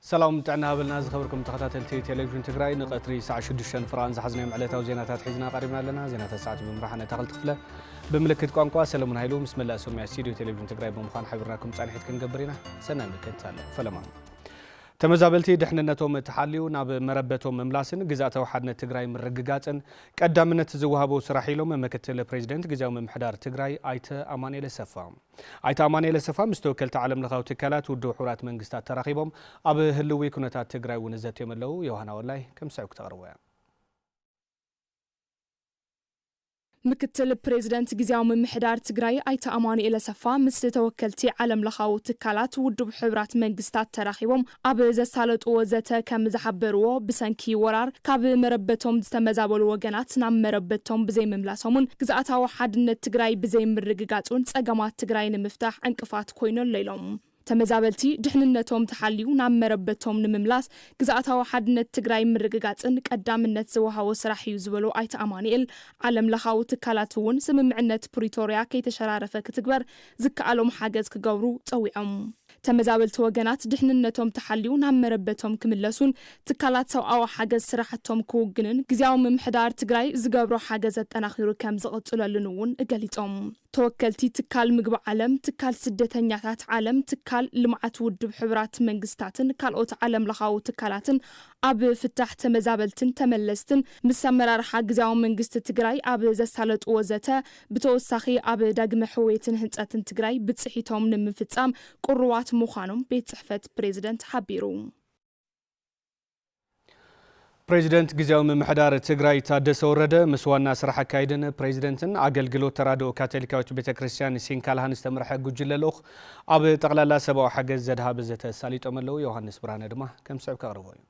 ሰላም ጥዕና ሃበልና ዝኸበርኩም ተኸታተልቲ ቴሌቪዥን ትግራይ፣ ንቐትሪ ሰዓት ሽዱሽተ ፍርቓን ዝሓዝናዮም ዕለታዊ ዜናታት ሒዝና ቀሪብና ኣለና። ዜናታት ሰዓት ብምምራሕ ኣነ ታኸል ክፍለ፣ ብምልክት ቋንቋ ሰለሙን ሃይሉ ምስ መላእ ሰሙያ ስቱዲዮ ቴሌቪዥን ትግራይ ብምዃን ሓቢርናኩም ጻንሒት ክንገብር ኢና። ሰናይ ምልክት ኣሎ። ፈለማ ተመዛበልቲ ድሕንነቶም ተሓልዩ ናብ መረበቶም ምምላስን ግዝኣታዊ ሓድነት ትግራይ ምርግጋጽን ቀዳምነት ዝወሃቦ ስራሕ ኢሎም ምክትል ፕሬዚደንት ግዝያዊ ምምሕዳር ትግራይ ኣይተ ኣማኑኤል ኣሰፋ። ኣይተ ኣማኑኤል ኣሰፋ ምስ ተወከልቲ ዓለም ለኻዊ ትካላት ውድብ ሕቡራት መንግስታት ተራኺቦም ኣብ ህልዊ ኩነታት ትግራይ እውን ዘትዮም ኣለዉ። ዮሃና ወላይ ከም ስዕብ ክተቕርቦ እያ። ምክትል ፕሬዚደንት ግዝያዊ ምምሕዳር ትግራይ ኣይተ ኣማኑኤል ኣሰፋ ምስ ተወከልቲ ዓለም ለኻዊ ትካላት ውድብ ሕቡራት መንግስታት ተራኺቦም ኣብ ዘሳለጥዎ ዘተ ከም ዝሓበርዎ፣ ብሰንኪ ወራር ካብ መረበቶም ዝተመዛበሉ ወገናት ናብ መረበቶም ብዘይምምላሶምን ግዝኣታዊ ሓድነት ትግራይ ብዘይምርግጋጹን ጸገማት ትግራይ ንምፍታሕ ዕንቅፋት ኮይኑ ኣሎ ኢሎም። ተመዛበልቲ ድሕንነቶም ተሓልዩ ናብ መረበቶም ንምምላስ ግዝኣታዊ ሓድነት ትግራይ ምርግጋጽን ቀዳምነት ዝወሃቦ ስራሕ እዩ ዝበሉ ኣይተ ኣማኑኤል፣ ዓለም ለኻዊ ትካላት እውን ስምምዕነት ፕሪቶርያ ከይተሸራረፈ ክትግበር ዝከኣሎም ሓገዝ ክገብሩ ጸዊዖም። ተመዛበልቲ ወገናት ድሕንነቶም ተሓልዩ ናብ መረበቶም ክምለሱን ትካላት ሰብኣዊ ሓገዝ ስራሕቶም ክውግንን ግዝያዊ ምምሕዳር ትግራይ ዝገብሮ ሓገዝ ኣጠናኺሩ ከም ዝቕፅለሉን እውን ገሊጾም። ተወከልቲ ትካል ምግቢ ዓለም፣ ትካል ስደተኛታት ዓለም፣ ትካል ልምዓት ውድብ ሕቡራት መንግስታትን ካልኦት ዓለም ለኻዊ ትካላትን ኣብ ፍታሕ ተመዛበልትን ተመለስትን ምስ ኣመራርሓ ግዝያዊ መንግስቲ ትግራይ ኣብ ዘሳለጥዎ ዘተ፣ ብተወሳኺ ኣብ ዳግመ ሕውየትን ህንፀትን ትግራይ ብፅሒቶም ንምፍፃም ቅሩባት ምዃኖም ቤት ፅሕፈት ፕሬዚደንት ሓቢሩ። ፕሬዚደንት ግዝያዊ ምምሕዳር ትግራይ ታደሰ ወረደ ምስ ዋና ስራሕ ኣካይድን ፕሬዚደንትን ኣገልግሎት ተራድኦ ካቶሊካዊት ቤተ ክርስቲያን ሲንካልሃን ዝተመርሐ ጉጅለ ልኡኽ ኣብ ጠቕላላ ሰብኣዊ ሓገዝ ዘድሃበ ዘተ ኣሳሊጦም ኣለዉ። ዮሃንስ ብርሃነ ድማ ከም ስዕብ ከቕርቦ እዩ።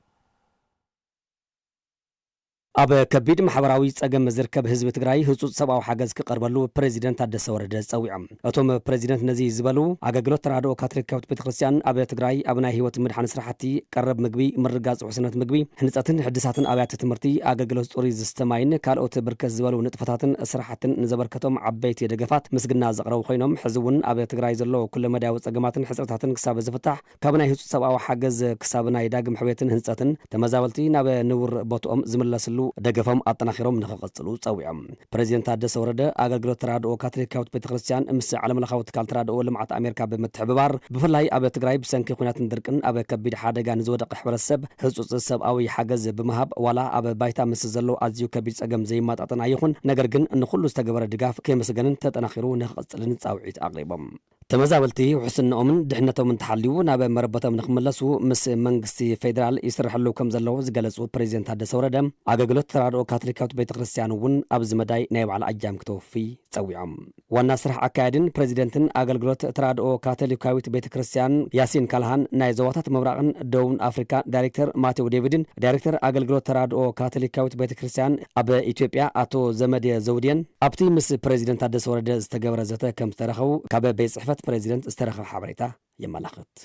ኣብ ከቢድ ማሕበራዊ ጸገም ዝርከብ ህዝቢ ትግራይ ህጹጽ ሰብኣዊ ሓገዝ ክቐርበሉ ፕሬዚደንት ታደሰ ወረደ ጸዊዖም። እቶም ፕሬዚደንት ነዚ ዝበሉ፣ ኣገልግሎት ተራድኦ ካቶሊካዊት ቤተክርስትያን ኣብ ትግራይ ኣብ ናይ ህይወት ምድሓን ስራሕቲ፣ ቀረብ ምግቢ፣ ምርጋጽ ውሕስነት ምግቢ፣ ህንጸትን ሕድሳትን ኣብያተ ትምህርቲ፣ ኣገልግሎት ጽሩይ ዝስተ ማይን ካልኦት ብርክት ዝበሉ ንጥፈታትን ስራሕትን ንዘበርከቶም ዓበይቲ ደገፋት ምስግና ዘቕረቡ ኮይኖም፣ ሕዚ እውን ኣብ ትግራይ ዘሎ ኩለመዳያዊ ጸገማትን ሕጽረታትን ክሳብ ዝፍታሕ ካብ ናይ ህጹጽ ሰብኣዊ ሓገዝ ክሳብ ናይ ዳግም ሕውየትን ህንጸትን፣ ተመዛበልቲ ናብ ንቡር ቦትኦም ዝምለስሉ ደገፎም ኣጠናኺሮም ንኽቕጽሉ ጸዊዖም። ፕሬዚደንት ታደሰ ወረደ፣ ኣገልግሎት ተራድኦ ካቶሊካዊት ቤተክርስትያን ምስ ዓለምለኻዊ ትካል ተራድኦ ልምዓት ኣሜሪካ ብምትሕብባር፣ ብፍላይ ኣብ ትግራይ ብሰንኪ ኲናትን ድርቅን ኣብ ከቢድ ሓደጋ ንዝወደቐ ሕብረተሰብ ህጹጽ ሰብኣዊ ሓገዝ ብምሃብ፣ ዋላ ኣብ ባይታ ምስ ዘሎ ኣዝዩ ከቢድ ጸገም ዘይመጣጠን ኣይኹን፣ ነገር ግን ንኹሉ ዝተገበረ ድጋፍ ከይመስገንን ተጠናኺሩ ንኽቕጽልን ጻውዒት ኣቕሪቦም። ተመዛበልቲ ውሕስንኦምን ድሕነቶምን ተሓልዩ ናብ መረበቶም ንክምለሱ ምስ መንግስቲ ፌዴራል ይስርሐሉ ከም ዘሎ ዝገለጹ ፕሬዚደንት ታደሰ ወረደ፣ ኣገልግሎት ተራድኦ ካቶሊካዊት ቤተ ክርስቲያን እውን ኣብዚ መዳይ ናይ ባዕላ ኣጃም ክተወፊ ጸዊዖም። ዋና ስራሕ ኣካያድን ፕሬዚደንትን ኣገልግሎት ተራድኦ ካቶሊካዊት ቤተ ክርስቲያን ያሲን ካልሃን፣ ናይ ዞባታት ምብራቕን ደቡብን ኣፍሪካ ዳይሬክተር ማቴዎ ዴቪድን፣ ዳይሬክተር ኣገልግሎት ተራድኦ ካቶሊካዊት ቤተ ክርስቲያን ኣብ ኢትዮጵያ ኣቶ ዘመዴ ዘውዴን፣ ኣብቲ ምስ ፕሬዚደንት ታደሰ ወረደ ዝተገበረ ዘተ ከም ዝተረኸቡ ካብ ቤት ጽሕፈት ፕሬዚደንት ዝተረኸበ ሓበሬታ የመላኽት።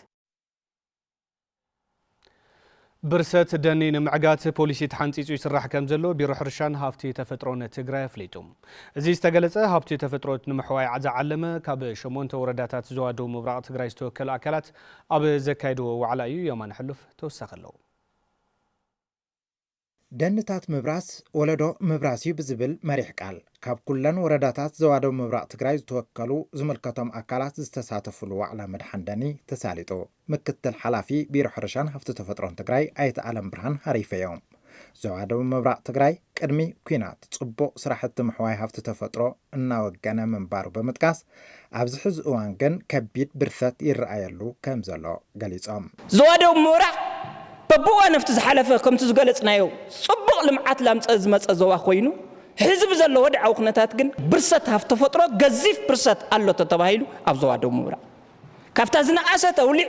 ብርሰት ደኒ ንምዕጋት ፖሊሲ ተሓንጺጹ ይስራሕ ከም ዘሎ ቢሮ ሕርሻን ሃፍቲ ተፈጥሮን ትግራይ ኣፍሊጡ። እዚ ዝተገለጸ፣ ሃብቲ ተፈጥሮ ንምሕዋይ ዝዓለመ ካብ ሸሞንተ ወረዳታት ዞባ ደቡብ ምብራቕ ትግራይ ዝተወከሉ ኣካላት ኣብ ዘካየድዎ ዋዕላ እዩ። የማነ ሕሉፍ ተወሳኺ ኣለዎ። ደንታት ምብራስ ወለዶ ምብራስ እዩ ብዝብል መሪሕ ቃል፣ ካብ ኩለን ወረዳታት ዞባ ደቡብ ምብራቕ ትግራይ ዝተወከሉ ዝምልከቶም ኣካላት ዝተሳተፉሉ ዋዕላ ምድሓን ደኒ ተሳሊጡ። ምክትል ሓላፊ ቢሮ ሕርሻን ሃፍቲ ተፈጥሮን ትግራይ ኣይተ ኣለም ብርሃን ሃሪፈዮም። ዞባ ደቡብ ምብራቕ ትግራይ ቅድሚ ኲናት ጽቡቕ ስራሕቲ ምሕዋይ ሃፍቲ ተፈጥሮ እናወገነ ምንባሩ ብምጥቃስ፣ ኣብዚ ሕዚ እዋን ግን ከቢድ ብርሰት ይረኣየሉ ከም ዘሎ ገሊጾም። ዞባ ደቡብ ምብራቕ በብእዋኑ ኣብቲ ዝሓለፈ ከምቲ ዝገለጽናዮ ጽቡቕ ልምዓት ላምጸ ዝመጸ ዞባ ኮይኑ፣ ሕዚ ብዘሎ ወድዓዊ ኩነታት ግን ብርሰት ሃፍቲ ተፈጥሮ ገዚፍ ብርሰት ኣሎ ተተባሂሉ ኣብ ዞባ ደቡብ ምብራቕ ካብታ ዝነኣሰት ኣውሊዕ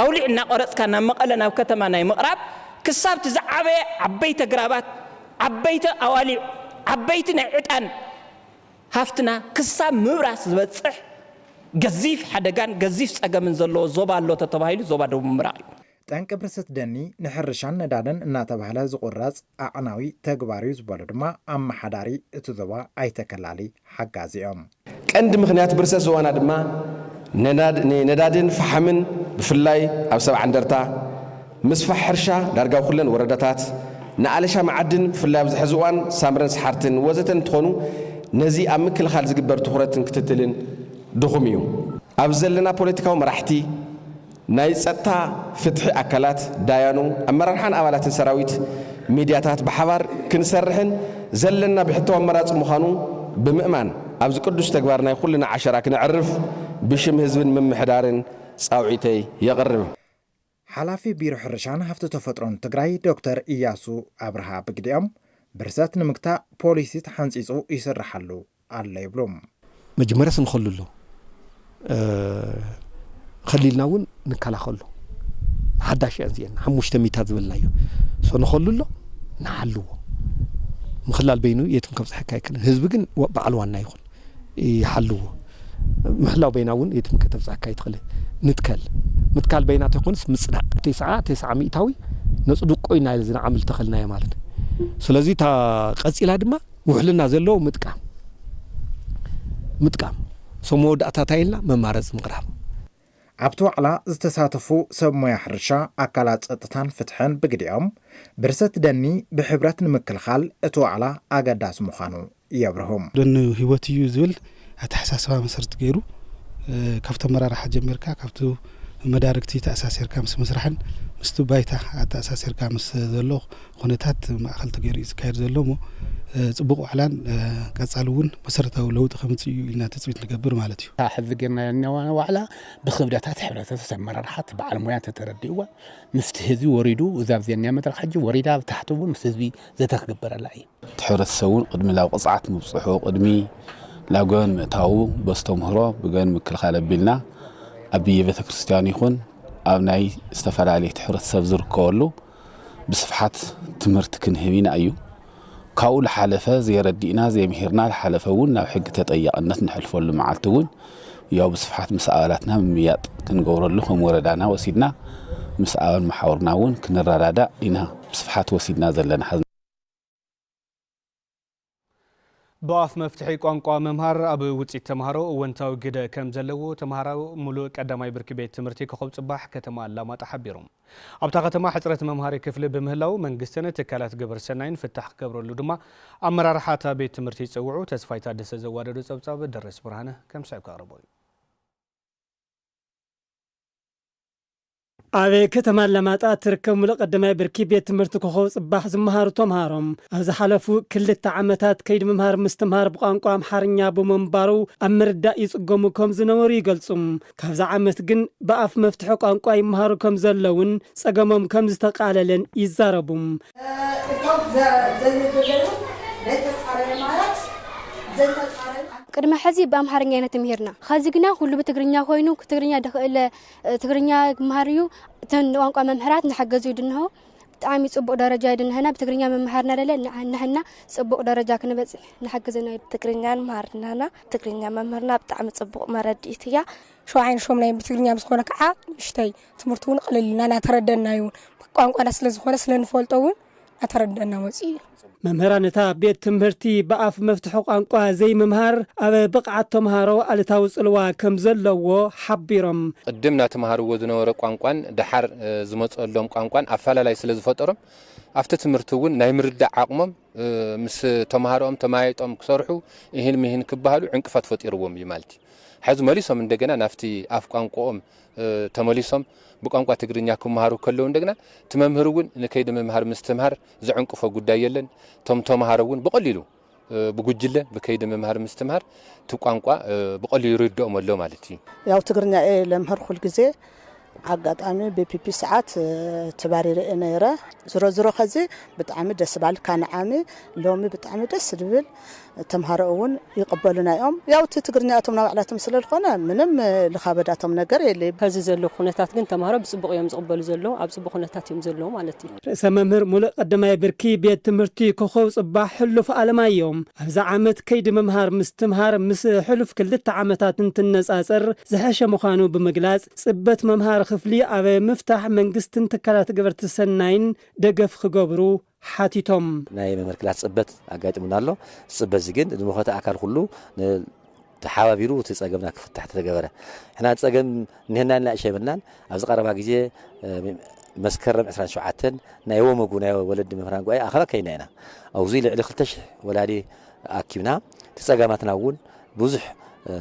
ኣውሊዕ እናቆረጽካ ናብ መቐለ ናብ ከተማ ናይ ምቕራብ ክሳብ እቲ ዝዓበየ ዓበይቲ ኣግራባት ዓበይቲ ኣዋሊዕ ዓበይቲ ናይ ዕጣን ሃፍትና ክሳብ ምብራስ ዝበጽሕ ገዚፍ ሓደጋን ገዚፍ ጸገምን ዘለዎ ዞባ ኣሎ ተተባሂሉ ዞባ ደቡብ ምብራቕ እዩ። ጠንቂ ብርሰት ደኒ ንሕርሻን ነዳድን እናተባህለ ዝቑረጽ ኣዕናዊ ተግባር እዩ ዝበሉ ድማ ኣመሓዳሪ እቲ ዞባ ኣይተ ከላሊ ሓጋዝ እዮም። ቀንዲ ምኽንያት ብርሰት ዞባና ድማ ንነዳድን ፈሓምን ብፍላይ ኣብ ሰብዓ እንደርታ ምስፋሕ ሕርሻ ዳርጋ ኩለን ወረዳታት ንኣለሻ መዓድን ብፍላይ ኣብዚ ሕዚ እዋን ሳምረን ሰሓርትን ወዘተ እንትኾኑ ነዚ ኣብ ምክልኻል ዝግበር ትኹረትን ክትትልን ድኹም እዩ። ኣብ ዘለና ፖለቲካዊ መራሕቲ፣ ናይ ጸጥታ ፍትሒ ኣካላት፣ ዳያኑ፣ ኣመራርሓን ኣባላትን ሰራዊት፣ ሚድያታት ብሓባር ክንሰርሕን ዘለና ብሕታዊ ኣማራጺ ምዃኑ ብምእማን ኣብዚ ቅዱስ ተግባር ናይ ኩልና ዓሸራ ክነዕርፍ ብሽም ህዝብን ምምሕዳርን ጻውዒተይ የቕርብ። ሓላፊ ቢሮ ሕርሻን ሃፍቲ ተፈጥሮን ትግራይ ዶክተር ኢያሱ ኣብርሃ ብግዲኦም፣ ብርሰት ንምግታእ ፖሊሲ ተሓንፂፁ ይስርሓሉ ኣሎ ይብሉ። መጀመርያስ ንኸሉ ኣሎ ኸሊልና እውን ንከላኸሎ ሓዳሽ እያ እዚአን ሓሙሽተ ሚታ ዝበልናዮ ሶ ንኸሉ ኣሎ ንሓልዎ ምኽላል በይኑ የትም ከብፅሐካ ኣይክእልን ህዝቢ ግን በዓል ዋና ይኹን ይሓልዎ ምሕላው በይና እውን የትም ከተብፅሐካ ይትኽእል ንትከል ምትካል በይና ተይኮንስ ምፅናዕ ተስዓ ተስዓ ሚእታዊ ነፅድቆ ኢና ዝንዓምል ተኸልናዮ ማለት ስለዚ እታ ቀፂላ ድማ ውሕልና ዘለዎ ምጥቃም ምጥቃም ሶ መወዳእታ እንታይ ኢልና መማረፂ ምቕራብ ኣብቲ ዋዕላ ዝተሳተፉ ሰብ ሞያ ሕርሻ ኣካላት ፀጥታን ፍትሕን ብግዲኦም ብርሰት ደኒ ብሕብረት ንምክልኻል እቲ ዋዕላ ኣገዳሲ ምዃኑ የብርሁ። ደኒ ህይወት እዩ ዝብል ኣተሓሳስባ መሰረት ገይሩ ካብቲ ኣመራርሓ ጀሚርካ ካብቲ መዳርግቲ ተኣሳሲርካ ምስ ምስራሕን ምስቲ ባይታ ኣተኣሳሲርካ ምስ ዘሎ ኩነታት ማእኸል ተገይሩ እዩ ዝካየድ ዘሎ እሞ ፅቡቕ ዋዕላን ቀፃሊ እውን መሰረታዊ ለውጢ ከምፅእ እዩ ኢልና ትፅቢት ንገብር ማለት እዩ። ሕዚ ጌርናዮ ዋዕላ ብክብደታት ሕብረተሰብ ኣመራርሓ በዓል ሞያ ተተረዲእዋ ምስቲ ህዝቢ ወሪዱ እዛ ኣብዚኣ መድረክ ሕጂ ወሪዳ ኣብ ታሕቲ እውን ምስ ህዝቢ ዘተ ክግበረላ እዩ። እቲ ሕብረተሰብ እውን ቅድሚ ናብ ቅፅዓት ምብፅሑ ቅድሚ ናብ ገበን ምእታዉ በስተምህሮ ብገበን ምክልኻል ኣቢልና ኣብ ብየ ቤተ ክርስቲያን ይኹን ኣብ ናይ ዝተፈላለዩ ሕብረተሰብ ዝርከበሉ ብስፍሓት ትምህርቲ ክንህብ ኢና እዩ። ካብኡ ዝሓለፈ ዘይረዲእና ዘይምሂርና ዝሓለፈ እውን ናብ ሕጊ ተጠያቕነት ንሕልፈሉ መዓልቲ እውን ያው ብስፍሓት ምስ ኣባላትና ምምይያጥ ክንገብረሉ ከም ወረዳና ወሲድና ምስ ኣባል መሓውርና እውን ክንረዳዳእ ኢና ብስፍሓት ወሲድና ዘለና። ብኣፍ መፍትሒ ቋንቋ ምምሃር ኣብ ውፅኢት ተምሃሮ እወንታዊ ግደ ከም ዘለዎ ተምሃራዊ ሙሉእ ቀዳማይ ብርኪ ቤት ትምህርቲ ኮኸብ ፅባሕ ከተማ ኣላማጣ ሓቢሩ። ኣብታ ከተማ ሕፅረት መምሃሪ ክፍሊ ብምህላው መንግስትን ትካላት ግብረ ሰናይን ፍታሕ ክገብረሉ ድማ ኣመራርሓ እታ ቤት ትምህርቲ ይፀውዑ። ተስፋይ ታደሰ ዘዋደዶ ፀብፃብ ደረስ ብርሃነ ከም ስዕብ ከቕርቦ እዩ። ኣብ ከተማ ኣላማጣ ትርከብ ሙሉእ ቀዳማይ ብርኪ ቤት ትምህርቲ ኮኸብ ፅባሕ ዝመሃሩ ተምሃሮ ኣብ ዝሓለፉ ክልተ ዓመታት ከይዲ ምምሃር ምስትምሃር ብቋንቋ ኣምሓርኛ ብምንባሩ ኣብ ምርዳእ ይፅገሙ ከም ዝነበሩ ይገልፁ። ካብዚ ዓመት ግን ብኣፍ መፍትሒ ቋንቋ ይመሃሩ ከም ዘለውን ፀገሞም ከም ዝተቃለለን ይዛረቡ። ቅድመ ሕዚ ብኣምሓርኛ ኢና ተምሂርና፣ ኸዚ ግና ኩሉ ብትግርኛ ኮይኑ ትግርኛ ድኽእል ትግርኛ ክምሃር እዩ። እተን ንቋንቋ መምህራት ንሓገዙ ድንሆ ብጣዕሚ ፅቡቕ ደረጃ እዩ ድንህና ብትግርኛ መምሃርና ደለ ንሕና ፅቡቕ ደረጃ ክንበፅሕ ንሓግዝና እዩ። ትግርኛ ንምሃርናና ትግርኛ መምህርና ብጣዕሚ ፅቡቕ መረድኢት እያ። ሸውዓይን ሸምናይን ብትግርኛ ብዝኾነ ከዓ ንእሽተይ ትምህርቲ እውን ቅልል ኢልና እናተረደና እዩ እውን ቋንቋና ስለ ዝኾነ ስለ ንፈልጦ እውን እናተረደና መፅኡ እዩ። መምህራን እታ ቤት ትምህርቲ ብኣፍ መፍትሒ ቋንቋ ዘይምምሃር ኣብ ብቕዓት ተምሃሮ ኣሉታዊ ፅልዋ ከም ዘለዎ ሓቢሮም። ቅድም እናተምሃርዎ ዝነበረ ቋንቋን ደሓር ዝመፀሎም ቋንቋን ኣፈላላይ ስለ ዝፈጠሮም ኣብቲ ትምህርቲ እውን ናይ ምርዳእ ዓቕሞም ምስ ተምሃሮኦም ተመያይጦም ክሰርሑ እሂን ምሂን ክበሃሉ ዕንቅፋት ፈጢርዎም እዩ ማለት እዩ። ሕዚ መሊሶም እንደገና ናብቲ ኣፍ ቋንቋኦም ተመሊሶም ብቋንቋ ትግርኛ ክመሃሩ ከለዉ እንደገና እቲ መምህር እውን ንከይዲ ምምሃር ምስትምሃር ዘዕንቅፎ ጉዳይ የለን። እቶም ተምሃሮ እውን ብቐሊሉ ብጉጅለ ብከይዲ ምምሃር ምስትምሃር እቲ ቋንቋ ብቐሊሉ ይርድኦም ኣሎ ማለት እዩ። ያው ትግርኛ እየ ለምህር ኩልግዜ ኣጋጣሚ ብፒፒ ሰዓት ተባሪረ እየ ነይረ። ዝሮ ዝሮ ከዚ ብጣዕሚ ደስ ባልካ ንዓሚ ሎሚ ብጣዕሚ ደስ ዝብል ተምሃሮ እውን ይቕበሉና እዮም። ያው እቲ ትግርኛ እቶም ናባዕላቶም ስለ ዝኾነ ምንም ልኻበዳቶም ነገር የለ። ከዚ ዘሎ ኩነታት ግን ተምሃሮ ብፅቡቕ እዮም ዝቕበሉ ዘለዉ፣ ኣብ ፅቡቕ ኩነታት እዮም ዘለዉ ማለት እዩ። ርእሰ መምህር ሙሉእ ቀዳማይ ብርኪ ቤት ትምህርቲ ኮኸብ ፅባሕ ሕሉፍ ኣለማዮም ኣብዚ ዓመት ከይዲ ምምሃር ምስትምሃር ምስ ሕሉፍ ክልተ ዓመታት እንትነፃፀር ዝሐሸ ምዃኑ ብምግላፅ ፅበት መምሃሪ ክፍሊ ኣብ ምፍታሕ መንግስትን ትካላት ገበርቲ ሰናይን ደገፍ ክገብሩ ሓቲቶም። ናይ መምህር ክላስ ፅበት ኣጋጢሙና ኣሎ። ፅበት እዚ ግን ዝመኸተ ኣካል ኩሉ ተሓባቢሩ እቲ ፀገምና ክፍታሕ ተተገበረ። ሕና ፀገም እኒሀና ኢልና እሸ የብልናን። ኣብዚ ቀረባ ግዜ መስከረም ዕስራን ሸውዓተን ናይ ወመጉ ናይ ወለዲ መምህራን ጉባኤ ኣኸባ ከይና ኢና። ኣብዚ ልዕሊ ክልተ ሽሕ ወላዲ ኣኪብና። እቲ ጸገማትና እውን ብዙሕ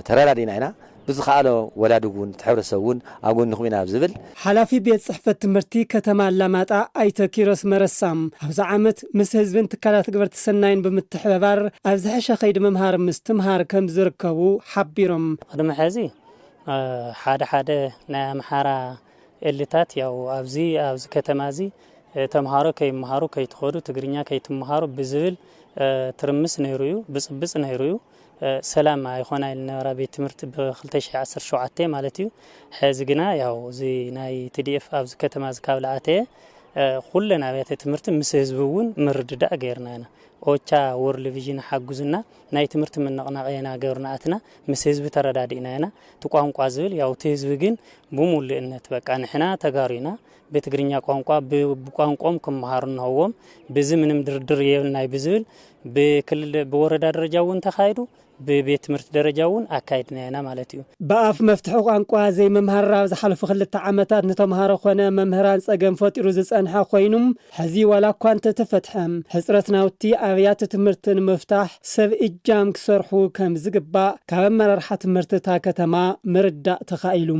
ተረዳዲእና ኢና። ብዝኸኣሎ ወላዲ እውን እቲ ሕብረተሰብ እውን ኣብ ጎንኹም ኢና ኣብ ዝብል ሓላፊ ቤት ጽሕፈት ትምህርቲ ከተማ ኣላማጣ ኣይተ ኪሮስ መረሳም ኣብዚ ዓመት ምስ ህዝብን ትካላት ግበርቲ ሰናይን ብምትሕብባር ኣብ ዝሐሸ ኸይዲ ምምሃር ምስትምሃር ከም ዝርከቡ ሓቢሮም። ቅድሚ ሕዚ ሓደ ሓደ ናይ ኣምሓራ ኤልታት ያው ኣብዚ ኣብዚ ከተማ እዚ ተምሃሮ ከይምሃሩ ከይትኸዱ ትግርኛ ከይትምሃሩ ብዝብል ትርምስ ነይሩ እዩ፣ ብፅብፅ ነይሩ እዩ። ሰላም ኣይኾና ኢሉ ነበራ ቤት ትምህርቲ ብ ክልተ ሽሕ ዓሰርተ ሸውዓተ ማለት እዩ። ሕዚ ግና ያው እዚ ናይ ቲ ዲ ኤፍ ኣብዚ ከተማ እዚ ካብ ለኣተየ ኩለን ኣብያተ ትምህርቲ ምስ ህዝቢ እውን ምርድዳእ ገይርና ኢና። ኦቻ ወርልድ ቪዥን ሓጉዝና ናይ ትምህርቲ ምንቕናቕ ኢና ገይርና ኣትና ምስ ህዝቢ ተረዳዲእና ኢና። እቲ ቋንቋ ዝብል ያው እቲ ህዝቢ ግን ብሙሉእነት በቃ ንሕና ተጋሩ ኢና፣ ብትግርኛ ቋንቋ ብ- ብቋንቋኦም ክመሃሩ እንሀዎም ብዚ ምንም ድርድር የብልናይ ብዝብል ብክልል ብወረዳ ደረጃ እውን ተኻይዱ ብቤት ትምህርቲ ደረጃ እውን ኣካይድና ኢና ማለት እዩ። ብኣፍ መፍትሒ ቋንቋ ዘይምምሃር ኣብ ዝሓለፉ ክልተ ዓመታት ንተምሃሮ ኮነ መምህራን ጸገም ፈጢሩ ዝጸንሐ ኮይኑም ሕዚ ዋላ እኳ እንተተፈትሐ ሕጽረት ናውቲ ኣብያተ ትምህርቲ ንምፍታሕ ሰብ እጃም ክሰርሑ ከም ዝግባእ ካብ ኣመራርሓ ትምህርቲ እታ ከተማ ምርዳእ ተኻኢሉ።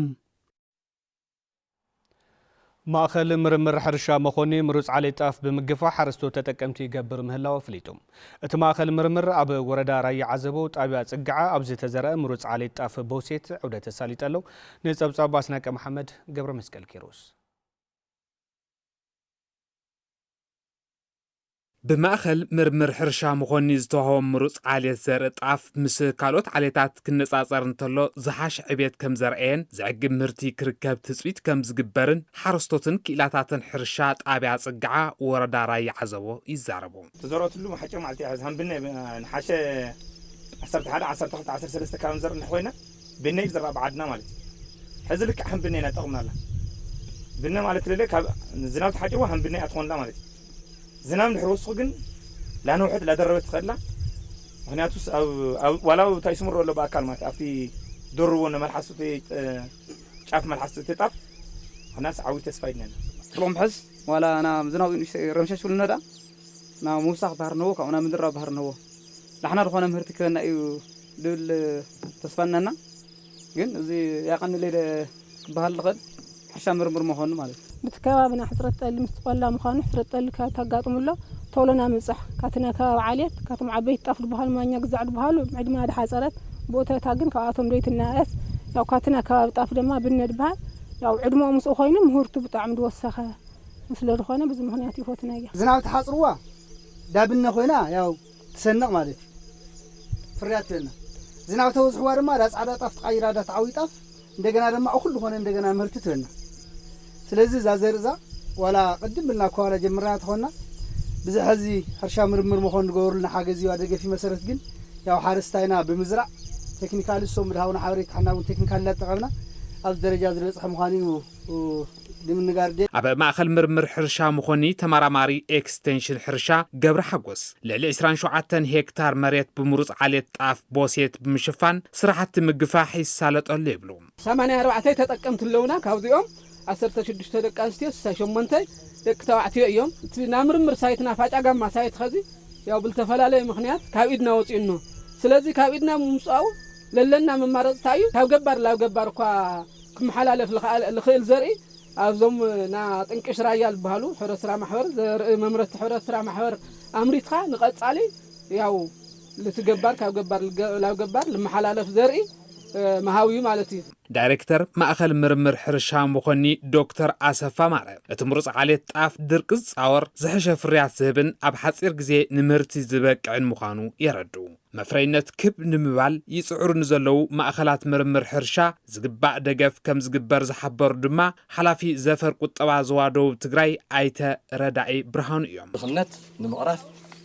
ማእኸል ምርምር ሕርሻ መኾኒ ምሩፅ ዓሌት ጣፍ ብምግፋሕ ሓረስቶት ተጠቀምቲ ይገብር ምህላው ኣፍሊጡ። እቲ ማእኸል ምርምር ኣብ ወረዳ ራያ ዓዘቦ ጣብያ ፅግዓ ኣብ ዝተዘርአ ምሩፅ ዓሌት ጣፍ ቦሴት ዑደት ኣሳሊጠ ኣሎ። ንፀብፃብ ኣስናቀ መሓመድ ገብረ መስቀል ኪሮስ። ብማእኸል ምርምር ሕርሻ መኾኒ ዝተዋህቦም ምሩፅ ዓሌት ዘርኢ ጣፍ ምስ ካልኦት ዓሌታት ክነፃፀር እንተሎ ዝሓሸ ዕቤት ከም ዘርአየን ዘዕግብ ምህርቲ ክርከብ ትፅቢት ከም ዝግበርን ሓረስቶትን ክኢላታትን ሕርሻ ጣብያ ፅግዓ ወረዳ ራያ ዓዘቦ ይዛረቡ። ተዘረትሉ ሓጭር መዓልቲ እያ። ሃምብነ ንሓሸ ዓሰርተ ሓደ፣ ዓሰርተ ክልተ፣ ዓሰርተ ሰለስተ ካብ ንዘርእ እንድሕር ኮይና ብነ ይዝራእ ብዓድና ማለት እዩ። ሕዚ ልክዕ ሃምብነ ኢና ጠቕምና ኣላ። ብነ ማለት ለለ ካብ ዝናብ ተሓጭርዋ ሃምብነ እያ ትኾንላ ማለት እዩ። ዝናብ እንድሕር ወስኹ ግን ላነውሐት ላደረበት ትኸድላ። ምክንያቱስ ኣብ- ኣብ- ዋላ ኣብ እንታይ ስምሮ ኣሎ ብኣካል ማለት ኣብቲ ደርዎ ንመልሓሱ እቲ ጫፍ መልሓሱ እቲ ጣፍ ምክንያቱስ ዓዊ ተስፋ ይድነና። ትርቦም ሕዝ ዋላ ና ዝናብ ንእሽተይ ረምሸሽ ብሉ ነዳ ናብ ምውሳኽ ባህር ነዎ ካብኡ ናብ ምድራብ ባህር ነዎ ላሕና ዝኾነ ምህርቲ ክበና እዩ ድብል ተስፋ እነና። ግን እዚ ያቐንለይ ክበሃል ዝኽእል ሕርሻ ምርምር መኾኑ ማለት እዩ። ብቲ ከባብና ሕፅረት ጠሊ ምስ ቆላ ምዃኑ ሕፅረት ጠሊ ካብ ተጋጥሙ ኣሎ ቶሎ ናምብፃሕ ካትና ከባቢ ዓሌት ካቶም ዓበይቲ ጣፍ ዝበሃሉ ማኛ ግዛዕ ዝበሃሉ ዕድማ ድሓፀረት ብኡተታ ግን ካብኣቶም ዶ ይትናእስ። ያው ካትና ከባቢ ጣፍ ድማ ብነ ድበሃል ያው ዕድመኡ ምስኡ ኮይኑ ምህርቱ ብጣዕሚ ድወሰኸ ስለ ዝኾነ ብዚ ምኽንያት ይፈትነያ። ዝናብ ተሓፅርዋ ዳብነ ኮይና ያው ትሰንቕ ማለት እዩ። ፍርያት ትህበና። ዝናብ ተበዝሕዋ ድማ ዳ ጻዕዳ ጣፍ ትቃይራ ዳ ተዓዊ ጣፍ እንደገና ድማ እኹል ዝኾነ እንደገና ምህርቲ ትህበና። ስለዚ እዛ ዘርእዛ ዋላ ቅድም ብልና እኳ ዋላ ጀምርና ተኾንና ብዚ ሕዚ ሕርሻ ምርምር መኾን ዝገበሩልና ሓገዝ እዩ ኣደገፊ መሰረት ግን ያው ሓረስታይና ብምዝራእ ቴክኒካሊ እሶም ብድሃውና ሓበሬታ ሕና እውን ቴክኒካሊ እናተጠቐምና ኣብዚ ደረጃ ዝበፅሐ ምዃኑ እዩ ንምንጋር ድየ። ኣብ ማእኸል ምርምር ሕርሻ መኾኒ ተመራማሪ ኤክስቴንሽን ሕርሻ ገብረ ሓጎስ ልዕሊ ዕስራን ሸውዓተን ሄክታር መሬት ብምሩፅ ዓሌት ጣፍ ቦሴት ብምሽፋን ስራሕቲ ምግፋሕ ይሳለጠሉ ይብሉ። ሰማንያ ኣርባዕተ ተጠቀምቲ ኣለውና ካብዚኦም ዓሰርተ ሽዱሽተ ደቂ ኣንስትዮ ስሳ ሸሞንተ ደቂ ተባዕትዮ እዮም። እቲ ናይ ምርምር ሳይትና ፋጫ ጋማ ሳይት ኸዚ ያው ብልተፈላለየ ምኽንያት ካብ ኢድና ወፂኡኖ። ስለዚ ካብ ኢድና ምምፅኣው ለለና መማረፅታ እዩ። ካብ ገባር ላብ ገባር እኳ ክመሓላለፍ ልኽኣል- ልኽእል ዘርኢ ኣብዞም ና ጥንቅሽ ራያ ዝበሃሉ ሕብረት ስራ ማሕበር ዘርኢ መምረቲ ሕብረት ስራ ማሕበር ኣምሪትካ ንቐፃሊ ያው ልትገባር ካብ ገባር ልገ- ላብ ገባር ልመሓላለፍ ዘርኢ መሃዊ ማለት እዩ። ዳይሬክተር ማእኸል ምርምር ሕርሻ መኾኒ ዶክተር ኣሰፋ ማረ እቲ ምሩፅ ዓሌት ጣፍ ድርቂ ዝፃወር ዝሕሸ ፍርያት ዝህብን ኣብ ሓፂር ግዜ ንምህርቲ ዝበቅዕን ምዃኑ የረድኡ። መፍረይነት ክብ ንምባል ይፅዕሩ ንዘለዉ ማእኸላት ምርምር ሕርሻ ዝግባእ ደገፍ ከም ዝግበር ዝሓበሩ ድማ ሓላፊ ዘፈር ቁጠባ ዞባ ደቡብ ትግራይ ኣይተ ረዳኢ ብርሃኑ እዮም። ድኽነት ንምቕራፍ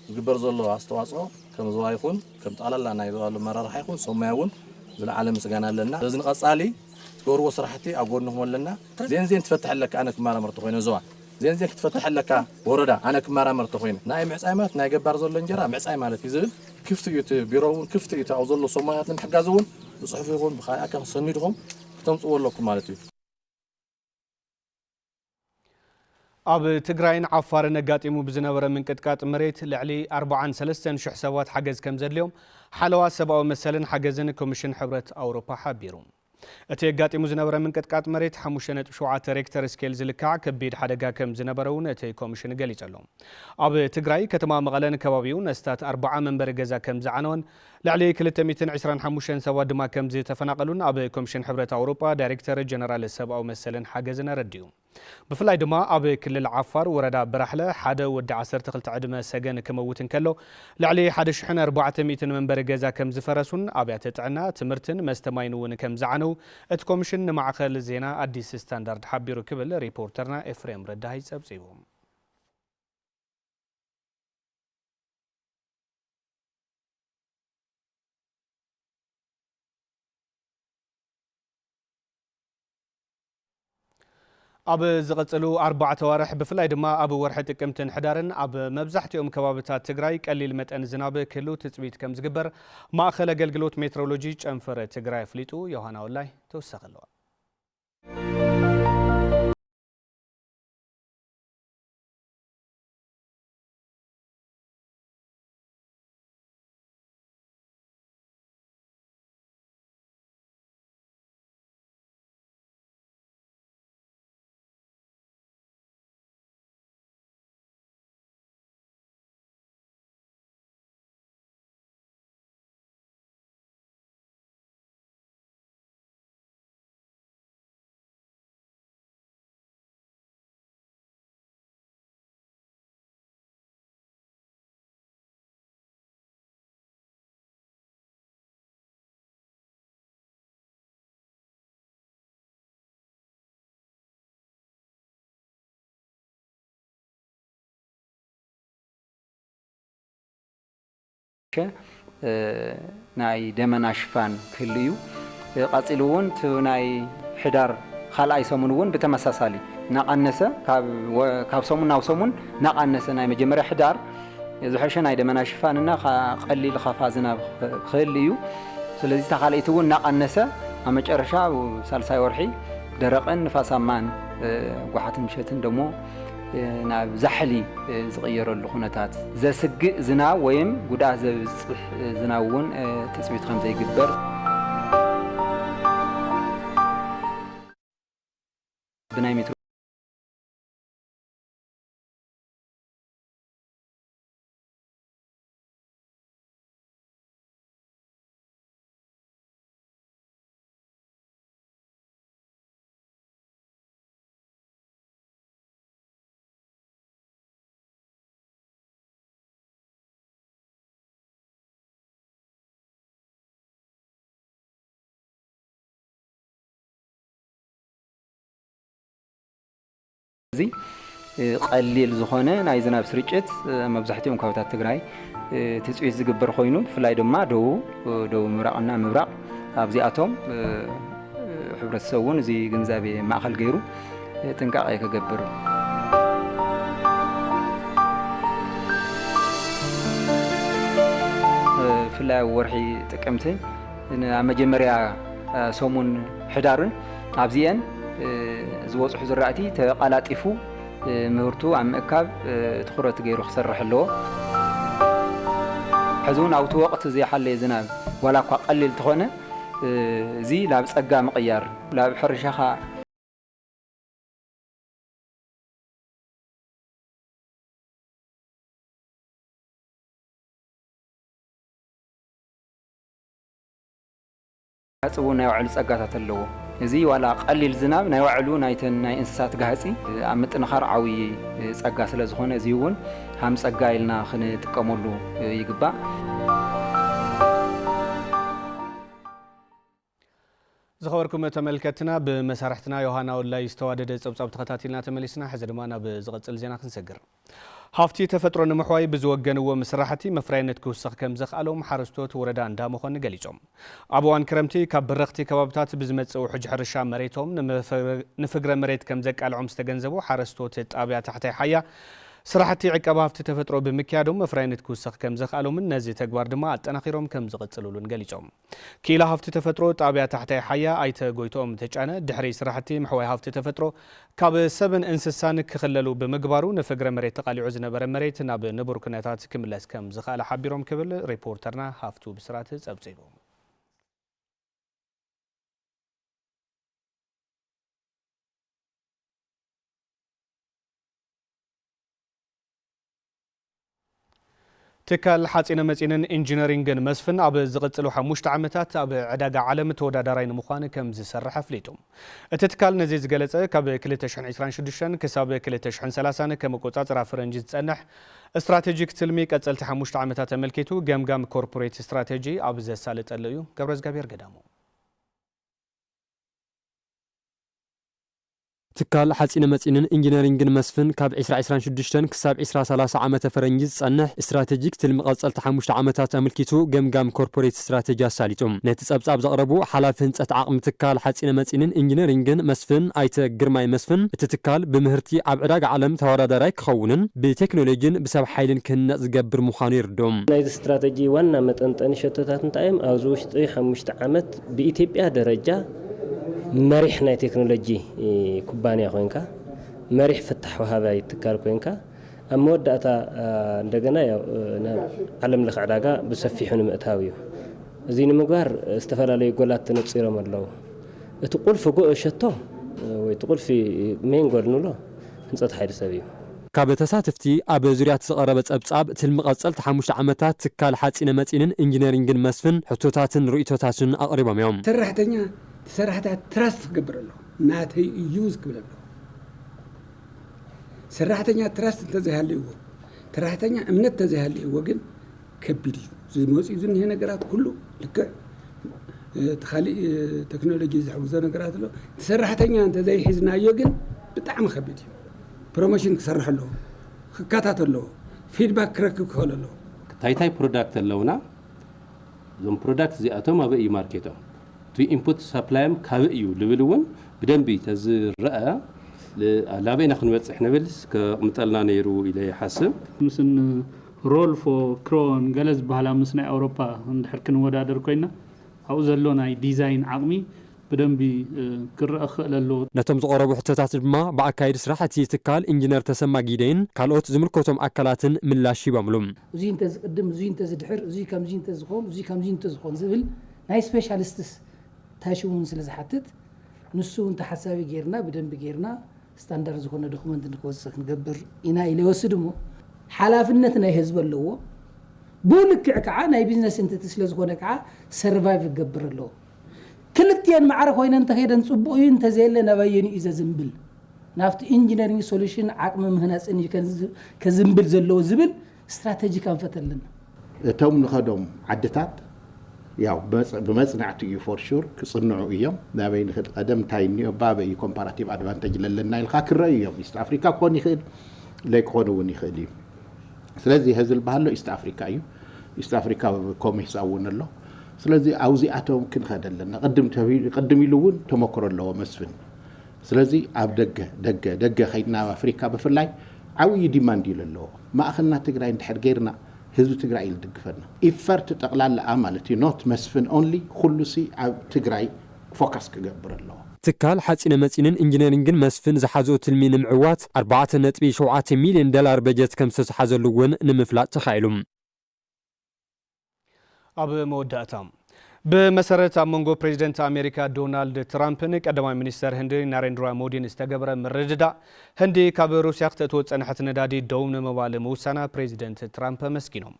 ዝግበር ዘሎ ኣስተዋፅኦ ከም ዞባ ይኹን ከም ጠቕላላ ናይ ዞባ ኣመራርሓ ይኹን ሰብ ሞያ እውን ዝለዓለ ምስጋና ኣለና። በዚ ንቐፃሊ ትገብርዎ ስራሕቲ ኣብ ጎንኹም ኣለና። ዜን ዜን ትፈትሐለካ ኣነ ክመራመር ተኾይነ ዞባ ዜን ዜን ክትፈትሐለካ ወረዳ ኣነ ክመራመር ተኾይነ ናይ ምዕፃይ ማለት ናይ ገባር ዘሎ እንጀራ ምዕፃይ ማለት እዩ ዝብል ክፍቲ እዩ። እቲ ቢሮ እውን ክፍቲ እዩ። እቲ ኣብኡ ዘሎ ሰብ ሞያትን ሓጋዚ እውን ብፅሑፍ ይኹን ብካልእ ኣካል ሰኒድኹም ክተምፅዎ ኣለኩም ማለት እዩ። ኣብ ትግራይን ዓፋርን ኣጋጢሙ ብዝነበረ ምንቅጥቃጥ መሬት ልዕሊ ኣርባዓን ሰለስተን ሽሕ ሰባት ሓገዝ ከም ዘድልዮም ሓለዋ ሰብኣዊ መሰልን ሓገዝን ኮሚሽን ሕብረት ኣውሮፓ ሓቢሩ። እቲ ኣጋጢሙ ዝነበረ ምንቅጥቃጥ መሬት ሓሙሽተ ነጥቢ ሸውዓተ ሬክተር ስኬል ዝልካዕ ከቢድ ሓደጋ ከም ዝነበረ እውን እቲ ኮሚሽን ገሊጹ ኣሎ። ኣብ ትግራይ ከተማ መቐለን ከባቢኡ ነስታት ኣርባዓ መንበሪ ገዛ ከም ዝዓነወን ልዕሊ ክልተ ሚእትን ዕስራን ሓሙሽተን ሰባት ድማ ከም ዝተፈናቐሉን ኣብ ኮሚሽን ሕብረት ኣውሮጳ ዳይሬክተር ጀነራል ሰብኣዊ መሰልን ሓገዝን ኣረዲኡ። ብፍላይ ድማ ኣብ ክልል ዓፋር ወረዳ በራሕለ ሓደ ወዲ ዓሰርተ ክልተ ዕድመ ሰገን ክመውት እንከሎ፣ ልዕሊ ሓደ ሽሕን ኣርባዕተ ሚእትን መንበሪ ገዛ ከም ዝፈረሱን ኣብያተ ጥዕና፣ ትምህርትን መስተ ማይን እውን ከም ዝዓነው እቲ ኮሚሽን ንማዕኸን ዜና ኣዲስ ስታንዳርድ ሓቢሩ ክብል ሪፖርተርና ኤፍሬም ረዳሃይ ጸብጺቡ። ኣብ ዝቕጽሉ ኣርባዕተ ኣዋርሕ ብፍላይ ድማ ኣብ ወርሒ ጥቅምትን ሕዳርን ኣብ መብዛሕትኦም ከባብታት ትግራይ ቀሊል መጠን ዝናብ ክህሉ ትጽቢት ከም ዝግበር ማእኸል ኣገልግሎት ሜትሮሎጂ ጨንፈር ትግራይ ኣፍሊጡ። ዮሃና ወላይ ተወሳኺ ኣለዋ። እ፣ ናይ ደመና ሽፋን ክህሉ እዩ። እ፣ ቀጺሉ እውን እቲ ናይ ሕዳር ካልኣይ ሰሙን እውን ብተመሳሳሊ እናቐነሰ፣ ካብ ወ-፣ ካብ ሰሙን ናብ ሰሙን እናቐነሰ፣ ናይ መጀመርያ ሕዳር ዝሐሸ ናይ ደመና ሽፋንና ኻ-፣ ቀሊል ኻፋ ዝናብ ኽ-፣ ክህሉ እዩ። ስለዚ እታ ካልኣይቲ እውን እናቐነሰ፣ ኣብ መጨረሻ ኣብ ሳልሳይ ወርሒ ደረቕን ንፋሳማን፣ እ፣ ጓሓትን ምሸትን ደሞ፣ እ፣ ናብ ዛሕሊ፣ እ፣ ዝቕየረሉ ኩነታት፣ ዘስግእ ዝናብ ወይም ጉድኣት ዘብጽሕ፣ እ፣ ዝናብ እውን፣ እ፣ ትጽቢት ከም ዘይግበር ብናይ ሜትሮ እዚ፣ እ፣ ቀሊል ዝኾነ ናይ ዝናብ ስርጭት፣ እ፣ መብዛሕትኦም ከባብታት ትግራይ፣ እ፣ ትጽቢት ዝግበር ኮይኑ፣ ብፍላይ ድማ ደቡብ፣ እ፣ ደቡብ ምብራቕና ምብራቕ ኣብዚኣቶም፣ እ፣ እ፣ ሕብረተሰብ እውን እዚ ግንዛቤ ማእኸል ገይሩ፣ እ፣ ጥንቃቄ ክገብር። እ፣ ብፍላይ ኣብ ወርሒ ጥቅምቲ ን-፣ ኣብ መጀመርያ፣ እ፣ ሰሙን ሕዳርን ኣብዚኤን፣ እ፣ ዝበፅሑ ዝራእቲ ተቐላጢፉ፣ እ፣ ምህርቱ ኣብ ምእካብ፣ እ፣ ትኹረት ገይሩ ክሰርሕ ኣለዎ። ሕዚ እውን ኣብቲ ወቕቲ ዘይሓለየ ዝናብ ዋላ እኳ ቀሊል እንተኾነ፣ እ፣ እዚ ናብ ጸጋ ምቕያር፣ ናብ ሕርሻኻ ዓጽቡ ናይ ባዕሉ ጸጋታት ኣለዎ። እዚ ዋላ ቀሊል ዝናብ ናይ ባዕሉ ናይተን ናይ እንስሳት ጋህጺ ኣብ ምጥንኻር ዓብዪ ጸጋ ስለ ዝኾነ፣ እዚ እውን ሃም ጸጋ ኢልና ክንጥቀመሉ ይግባእ። ዝኸበርኩም ተመልከትና፣ ብመሳርሕትና ዮሃና ወላይ ዝተዋደደ ጸብጻብ ተኸታቲልና ተመሊስና። ሕዚ ድማ ናብ ዝቐጽል ዜና ክንሰግር። ሃፍቲ ተፈጥሮ ንምሕዋይ ብዝወገንዎም ስራሕቲ መፍረያይነት ክውስኽ ከም ዘኽኣሎም ሓረስቶት ወረዳ እንዳመኾኒ ገሊጾም። ኣብ እዋን ክረምቲ ካብ በረኽቲ ከባብታት ብዝመጽእ ውሕጅ ሕርሻ መሬቶም ንመፈ-፣ ንፍግረ መሬት ከም ዘቃልዖም ዝተገንዘቡ ሓረስቶት ጣብያ ታሕታይ ሓያ ስራሕቲ ዕቀባ ሃፍቲ ተፈጥሮ ብምክያዶም መፍረያይነት ክውስኽ ከም ዘኽኣሎምን ነዚ ተግባር ድማ ኣጠናኺሮም ከም ዝቕጽሉሉን ገሊጾም። ክኢላ ሃፍቲ ተፈጥሮ ጣብያ ታሕታይ ሓያ ኣይተ ጎይትኦም ተጫነ ድሕሪ ስራሕቲ ምሕዋይ ሃፍቲ ተፈጥሮ ካብ ሰብን እንስሳን ክኽለሉ ብምግባሩ ንፍግረ መሬት ተቓሊዑ ዝነበረ መሬት ናብ ንቡር ኩነታት ክምለስ ከም ዝኽኣለ ሓቢሮም ክብል ሪፖርተርና ሃፍቱ ብስራት ጸብጺቡ። ትካል ሓፂነ መፂንን ኢንጂነሪንግን መስፍን ኣብ ዝቕፅሉ ሓሙሽተ ዓመታት ኣብ ዕዳጋ ዓለም ተወዳዳራይ ንምዃን ከም ዝሰርሕ ኣፍሊጡ። እቲ ትካል ነዚ ዝገለፀ ካብ ክልተ ሽሕን ዕስራን ሽዱሽተን ክሳብ ክልተ ሽሕን ሰላሳን ከም ኣቆፃፅራ ፈረንጂ ዝፀንሕ ስትራቴጂክ ትልሚ ቀፀልቲ ሓሙሽተ ዓመታት ኣመልኪቱ ገምጋም ኮርፖሬት ስትራቴጂ ኣብ ዘሳለጠሉ እዩ። ገብረዝጋብሔር ገዳሙ። ትካል ሓፂነ መፂንን ኢንጂነሪንግን መስፍን ካብ ዕስራ ዕስራን ሽዱሽተን ክሳብ ዕስራ ሰላሳ ዓመተ ፈረንጂ ዝፀንሕ ስትራቴጂክ ትልሚ ቀፀልቲ ሓሙሽተ ዓመታት ኣመልኪቱ ገምጋም ኮርፖሬት ስትራቴጂ ኣሳሊጡ። ነቲ ፀብፃብ ዘቕረቡ ሓላፊ ህንፀት ዓቕሚ ትካል ሓፂነ መፂንን ኢንጂነሪንግን መስፍን ኣይተ ግርማይ መስፍን፣ እቲ ትካል ብምህርቲ ኣብ ዕዳጋ ዓለም ተወዳዳራይ ክኸውንን ብቴክኖሎጂን ብሰብ ሓይልን ክህነፅ ዝገብር ምዃኑ ይርድኡ። ናይዚ ስትራቴጂ ዋና መጠንጠኒ ሸቶታት እንታይ እዮም? ኣብዚ ውሽጢ ሓሙሽተ ዓመት ብኢትዮጵያ ደረጃ መሪሕ ናይ ቴክኖሎጂ ኩባንያ ኮይንካ፣ መሪሕ ፍታሕ ወሃባይ ትካል ኮይንካ፣ ኣብ መወዳእታ፣ አ፣ እንደገና ያው፣ እ፣ ናብ ዓለም ለኸ ዕዳጋ ብሰፊሑ ንምእታው እዩ። እዚ ንምግባር ዝተፈላለዩ ጎላት ተነጺሮም ኣለዉ። እቲ ቁልፊ ጎ-፣ ሸቶ፣ እ፣ ወይ እቲ ቁልፊ ሜን ጎል ንብሎ ህንጸት ሓይሊ ሰብ እዩ። ካብ ተሳተፍቲ ኣብ ዙርያ እቲ ዝቐረበ ጸብጻብ፣ ትልሚ ቀጸልቲ ሓሙሽተ ዓመታት ትካል ሓጺነ መጺንን ኢንጂነሪንግን መስፍን ሕቶታትን ርእይቶታትን ኣቕሪቦም እዮም። ሰራሕተኛ፣ እቲ ሰራሕተኛ ትራስት ክገብር ኣለዎ። ናተይ እዩ ክብል ኣለዎ። ሰራሕተኛ ትራስት እንተዘይሃልይዎ፣ ሰራሕተኛ እምነት እንተዘይሃልይዎ ግን ከቢድ እዩ። ዝመፅኡ ዝኒሀ ነገራት ኩሉ ልክዕ፣ እ፣ እቲ ካሊእ፣ እ፣ ቴክኖሎጂ ዝሕግዞ ነገራት ኣሎ። እቲ ሰራሕተኛ እንተዘይሒዝናዮ ግን ብጣዕሚ ከቢድ እዩ። ፕሮሞሽን ክሰርሕ ኣለዎ፣ ክከታተል ኣለዎ፣ ፊድባክ ክረክብ ክኽእል ኣለዎ። እንታይ እንታይ ፕሮዳክት ኣለውና? እዞም ፕሮዳክት እዚኣቶም ኣበይ እዩ ማርኬቶም? እቲ ኢንፑት ሳፕላዮም ካበይ እዩ ልብል እውን ብደንቢ ተዝረአ ል-፣ ላበይና ክንበፅሕ ንብልስ ከቕምጠልና ነይሩ ኢለ ይሓስብ። ምስን ሮልፎ፣ ክሮን፣ ገለ ዝበሃላ ምስ ናይ ኣውሮፓ እንድሕር ክንወዳደር ኮይና፣ ኣብኡ ዘሎ ናይ ዲዛይን ዓቕሚ ብደንቢ፣ እ፣ ክረአ ክኽእል ኣለዎ። ነቶም ዝቐረቡ ሕቶታት ድማ ብኣካየዲ ስራሕ እቲ ትካል ኢንጂነር ተሰማ ጊደይን ካልኦት ዝምልከቶም ኣካላትን ምላሽ ሂቦምሉ። እዙይ እንተዝቅድም፣ እዙይ እንተዝድሕር፣ እዙይ ከምዙይ እንተዝኾን፣ እዙይ ከምዙይ እንተዝኾን ዝብል ናይ ስፔሻሊስትስ ታሽ እውን ስለ ዝሓትት፣ ንሱ እውን ተሓሳቢ ጌርና፣ ብደንቢ ጌርና ስታንዳርድ ዝኾነ ዶክመንት ንክወፅእ ክንገብር ኢና ኢለ ይወስድ እሞ፣ ሓላፍነት ናይ ህዝቢ ኣለዎ። ብኡ ልክዕ ከዓ ናይ ቢዝነስ ኤንቲቲ ስለ ዝኾነ ከዓ ሰርቫይቭ ክገብር ኣለዎ። ክልቲኤን ማዕረ ኮይነን እንተኸይደን ፅቡቕ እዩ፣ እንተዘየለ ናበየኑ እዩ ዘዝንብል? ናብቲ ኢንጂነሪንግ ሶሉሽን ዓቕሚ ምህናፅን እዩ ከዝ-፣ ከዝንብል ዘለዎ ዝብል ስትራተጂ ከንፈት ኣለና። እቶም ንኸዶም ዓድታት ያው ብመጽ-፣ ብመጽናዕቲ እዩ ፎር ሹር ክጽንዑ እዮም። ናበይ ንኽድ ቀደም እንታይ እኒኦ፣ ባበይ እዩ ኮምፓራቲቭ ኣድቫንቴጅ ለለና ኢልካ ክረዩ እዮም። ኢስት ኣፍሪካ ክኾን ይኽእል፣ ለይክኾን እውን ይኽእል እዩ። ስለዚ ሀዚ ዝበሃል ኢስት ኣፍሪካ እዩ። ኢስት ኣፍሪካ ኮሜሳ እውን ኣሎ። ስለዚ ኣብዚኣቶም ክንኸድ ኣለና። ቅድም ተቢ-፣ ቅድም ኢሉ እውን ተመክሮ ኣለዎ መስፍን። ስለዚ ኣብ ደገ፣ ደገ፣ ደገ ከይድና ኣብ ኣፍሪካ ብፍላይ ዓብዪ ዲማንድ እዩ ዘለዎ። ማእኸልና ትግራይ እንድሕር ገይርና ህዝቢ ትግራይ እዩ ዝድግፈና። ኢፈርት ጠቕላላኣ ማለት እዩ፣ ኖት መስፍን ኦንሊ፣ ኩሉ ሲ ኣብ ትግራይ ፎካስ ክገብር ኣለዎ። ትካል ሓፂነ መፂንን ኢንጂነሪንግን መስፍን ዝሓዞ ትልሚ ንምዕዋት ኣርባዕተ ነጥቢ ሸውዓተ ሚልዮን ዶላር በጀት ከም ዝተትሓዘሉ እውን ንምፍላጥ ተኻኢሉ። ኣብ መወዳእታ፣ ብመሰረት ኣብ መንጎ ፕሬዚደንት ኣሜሪካ ዶናልድ ትራምፕን ቀዳማይ ሚኒስተር ህንዲ ናሬንድራ ሞዲን ዝተገብረ ምርድዳእ፣ ህንዲ ካብ ሩስያ ክተእትዎ ዝጸንሐት ነዳዲ ደው ንምባል ምውሳና ፕሬዚደንት ትራምፕ ኣመስጊኖም።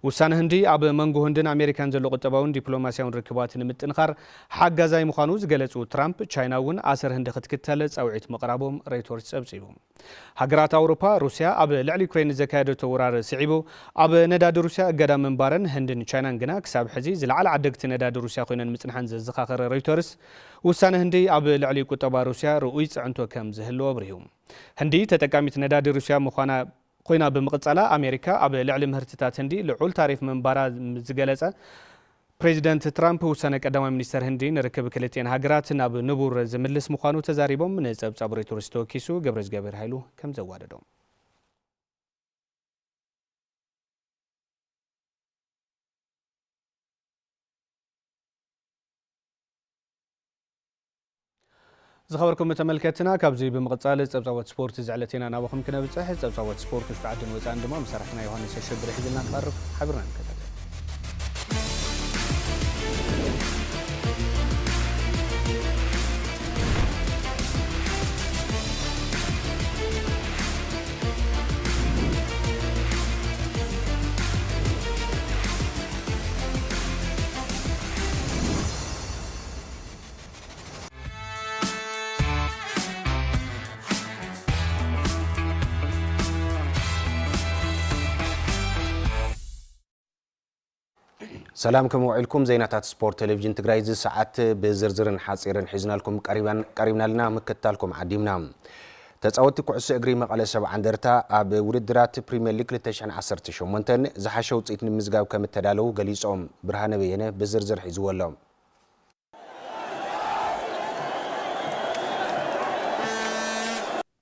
ውሳነ ህንዲ ኣብ መንጎ ህንድን ኣሜሪካን ዘሎ ቁጠባውን ዲፕሎማስያውን ርክባት ንምጥንኻር ሓጋዛይ ምዃኑ ዝገለጹ ትራምፕ፣ ቻይና እውን ኣሰር ህንዲ ክትክተል ጻውዒት ምቕራቦም ሮይተርስ ጸብጺቡ። ሃገራት ኣውሮፓ፣ ሩስያ ኣብ ልዕሊ ዩክሬን ዘካየደቶ ወራር ስዒቡ፣ ኣብ ነዳዲ ሩስያ እገዳ ምንባረን ህንድን ቻይናን ግና ክሳብ ሕዚ ዝለዓለ ዓደግቲ ነዳዲ ሩስያ ኮይነን ምጽንሐን ዘዘኻኸረ ሮይተርስ፣ ውሳነ ህንዲ ኣብ ልዕሊ ቁጠባ ሩስያ ርኡይ ጽዕንቶ ከም ዝህልዎ ኣብሪሁ። ህንዲ ተጠቃሚት ነዳዲ ሩስያ ምዃና ኮይና ብምቕጻላ፣ ኣሜሪካ ኣብ ልዕሊ ምህርትታት ህንዲ ልዑል ታሪፍ ምንባራ ዝገለጸ ፕሬዚደንት ትራምፕ፣ ውሳነ ቀዳማይ ሚኒስተር ህንዲ ንርክብ ክልቲኤን ሃገራት ናብ ንቡር ዝምልስ ምዃኑ ተዛሪቦም። ንጸብጻብ ሮይተርስ ተወኪሱ ገብረዝገብሔር ሃይሉ ከም ዘዋደዶ። ዝኸበርኩም ተመልከትና፣ ካብዚ ብምቕጻል ጸብጻቦት ስፖርት ዝዕለት ኢና ናባኹም ክነብጽሕ። ጸብጻቦት ስፖርት ውሽጢ ዓድን ወጻእን ድማ መሳርሕትና ዮሃንስ ኣሸብር ሒዝልና ክቐርብ፣ ሓቢርና ንከታተል። ሰላም፣ ከመይ ውዒልኩም? ዜናታት ስፖርት ቴሌቪዥን ትግራይ እዚ ሰዓት ብዝርዝርን ሓፂርን ሒዝናልኩም ቀሪባን-፣ ቀሪብና ኣለና። ምክትታልኩም ዓዲምና። ተፃወትቲ ኩዕሶ እግሪ መቐለ ሰብዓ እንደርታ ኣብ ውድድራት ፕሪምየር ሊግ ክልተ ሽሕን ዓሰርተ ሸሞንተን ዝሓሸ ውፅኢት ንምዝጋብ ከም እተዳለዉ ገሊፆም። ብርሃነ በየነ ብዝርዝር ሒዝዎ ኣሎ።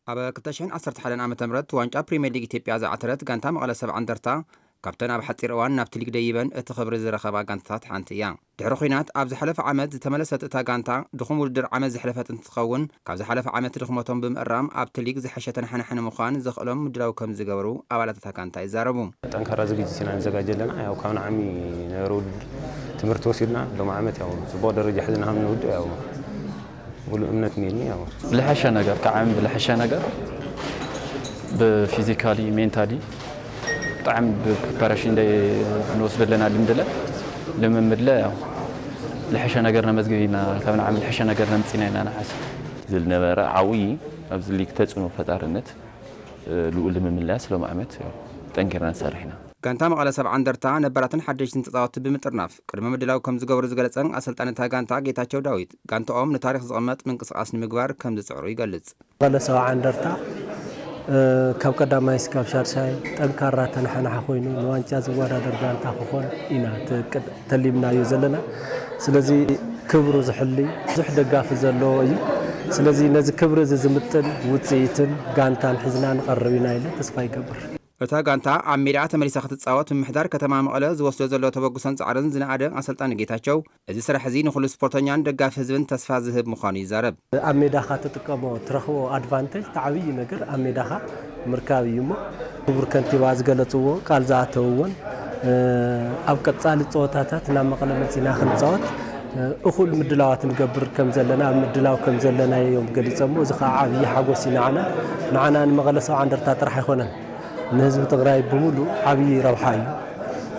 ኣብ ክልተ ሽሕን ዓሰርተ ሓደን ዓመተ ምህረት ዋንጫ ፕሪምየር ሊግ ኢትዮጵያ ዝዓተረት ጋንታ መቐለ ሰብዓ እንደርታ፣ ካብተን ኣብ ሓጺር እዋን ናብቲ ሊግ ደይበን እቲ ክብሪ ዝረኸባ ጋንታታት ሓንቲ እያ። ድሕሪ ኲናት ኣብ ዝሓለፈ ዓመት ዝተመለሰት እታ ጋንታ፣ ድኹም ውድድር ዓመት ዘሕለፈት እንትትኸውን፣ ካብ ዝሓለፈ ዓመት ድኽመቶም ብምእራም ኣብቲ ሊግ ዝሐሸ ተነሓናሒ ንምዃን ዘኽእሎም ምድላው ከም ዝገበሩ ኣባላት እታ ጋንታ ይዛረቡ። ጠንካራ ዝግጅት ኢና ንዘጋጀ ኣለና። ያው ካብ ንዓሚ ነበረ ውድድር ትምህርቲ ወሲድና፣ ሎም ዓመት ያው ጽቡቕ ደረጃ ሒዝና ከም ንውድእ ያው ሙሉእ እምነት እኒኤኒ። ያው ዝለሐሸ ነገር፣ ካብ ዓሚ ዝለሐሸ ነገር ብፊዚካሊ፣ ሜንታሊ ብጣዕሚ ብፕሪፓሬሽን እንደ ንወስዶ ኣለና ልምድለ ልምምድለ ያው ዝለሐሸ ነገር ነመዝግብ ኢና፣ ካብ ንዓሚ ዝለሐሸ ነገር ነምጽእ ኢና ኢና ንሓስብ። ዝነበረ ዓብዪ ኣብዚ ሊግ ተጽዕኖ ፈጣሪነት፣ እ፣ ልዑል ንምምላስ ሎም ዓመት ያው ጠንኪርና ንሰርሕ ኢና። ጋንታ መቐለ ሰብዓ እንደርታ ነባራትን ሓደሽትን ተጻወትቲ ብምጥርናፍ ቅድመ ምድላው ከም ዝገበሩ ዝገለጸ ኣሰልጣኒ እታ ጋንታ ጌታቸው ዳዊት፣ ጋንታኦም ንታሪኽ ዝቕመጥ ምንቅስቓስ ንምግባር ከም ዝጽዕሩ ይገልጽ። መቐለ ሰብዓ እንደርታ፣ እ፣ ካብ ቀዳማይ እስካብ ሻድሻይ ጠንካራ ተነሓናሒ ኮይኑ ንዋንጫ ዝወዳደር ጋንታ ክኾን ኢና ተ-፣ ተሊምናዮ ዘለና። ስለዚ ክብሩ ዝሕሊ ብዙሕ ደጋፊ ዘለዎ እዩ። ስለዚ ነዚ ክብሪ እዚ ዝምጥን ውጽኢትን ጋንታን ሒዝና ንቐርብ ኢና ኢለ ተስፋ ይገብር። እታ ጋንታ ኣብ ሜዳኣ ተመሊሳ ክትጻወት ምምሕዳር ከተማ መቐለ ዝወስዶ ዘሎ ተበግሶን ጻዕርን ዝነኣደ ኣሰልጣኒ ጌታቸው፣ እዚ ስራሕ እዚ ንኹሉ ስፖርተኛን ደጋፊ ህዝብን ተስፋ ዝህብ ምዃኑ ይዛረብ። ኣብ ሜዳኻ ትጥቀሞ፣ ትረኽቦ ኣድቫንቴጅ፣ እቲ ዓብዪ ነገር ኣብ ሜዳኻ ምርካብ እዩ እሞ፣ ክቡር ከንቲባ ዝገለጽዎ፣ ቃል ዝኣተውዎን፣ እ፣ ኣብ ቀጻሊ ጸወታታት ናብ መቐለ መጺና ክንጻወት፣ እ፣ እኹል ምድላዋት ንገብር ከም ዘለና፣ ኣብ ምድላው ከም ዘለና እዮም ገሊጾሞ። እዚ ኸዓ ዓብዪ ሓጎስ እዩ ንዓና። ንዓና ንመቐለ ሰብዓ እንደርታ ጥራሕ ኣይኮነን፣ ንህዝቢ ትግራይ ብምሉእ ዓብዪ ረብሓ እዩ።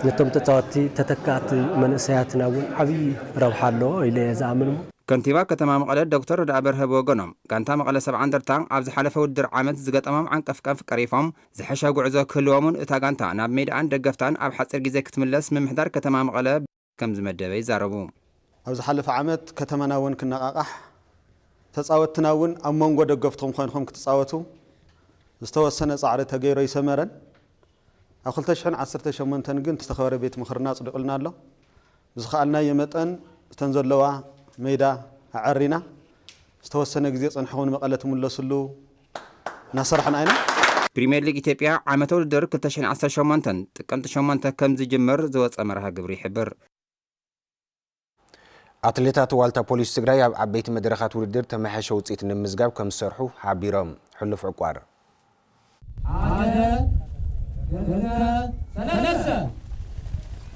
ነቶም ተጻወትቲ ተተካእቲ መንእሰያትና እውን ዓብዪ ረብሓ ኣለዎ ኢለ እየ ዝኣምን። ከንቲባ ከተማ መቐለ ዶክተር ረድኣ በርሀ ብወገኖም፣ ጋንታ መቐለ ሰብዓ እንደርታ ኣብ ዝሓለፈ ውድድር ዓመት ዝገጠሞም ዓንቀፍቀፍ ቀሪፎም ዝሐሸ ጉዕዞ ክህልዎምን እታ ጋንታ ናብ ሜዳኣን ደገፍታን ኣብ ሓፂር ግዜ ክትምለስ ምምሕዳር ከተማ መቐለ ከም ዝመደበ ይዛረቡ። ኣብ ዝሓለፈ ዓመት ከተማና እውን ክነቓቓሕ፣ ተጻወትትና እውን ኣብ መንጎ ደገፍቶም ኮይንኩም ክትጻወቱ ዝተወሰነ ጻዕሪ ተገይሩ ኣይሰመረን። ኣብ ክልተ ሽሕን ዓሰርተ ሸሞንተን ግን ዝተኸበረ ቤት ምኽርና ኣጽዲቑልና ኣሎ። ብዝኸኣልናዮ መጠን እተን ዘለዋ ሜዳ ኣዐሪና ዝተወሰነ ግዜ ጸኒሕኩም ንመቐለ ትምለስሉ እናሰራሕና ኢና። ፕሪምየር ሊግ ኢትዮጵያ ዓመተ ውድድር ክልተ ሽሕን ዓሰርተ ሸሞንተን ጥቅምቲ ሸሞንተ ከም ዝጅምር ዝወጸ መርሃ ግብሪ ይሕብር። ኣትሌታት ዋልታ ፖሊስ ትግራይ ኣብ ዓበይቲ መድረኻት ውድድር ተመሓየሸ ውፅኢት ንምምዝጋብ ከም ዝሰርሑ ሓቢሮም። ሕሉፍ ዕቋር። ሓደ፣ ክልተ፣ ሰለስተ።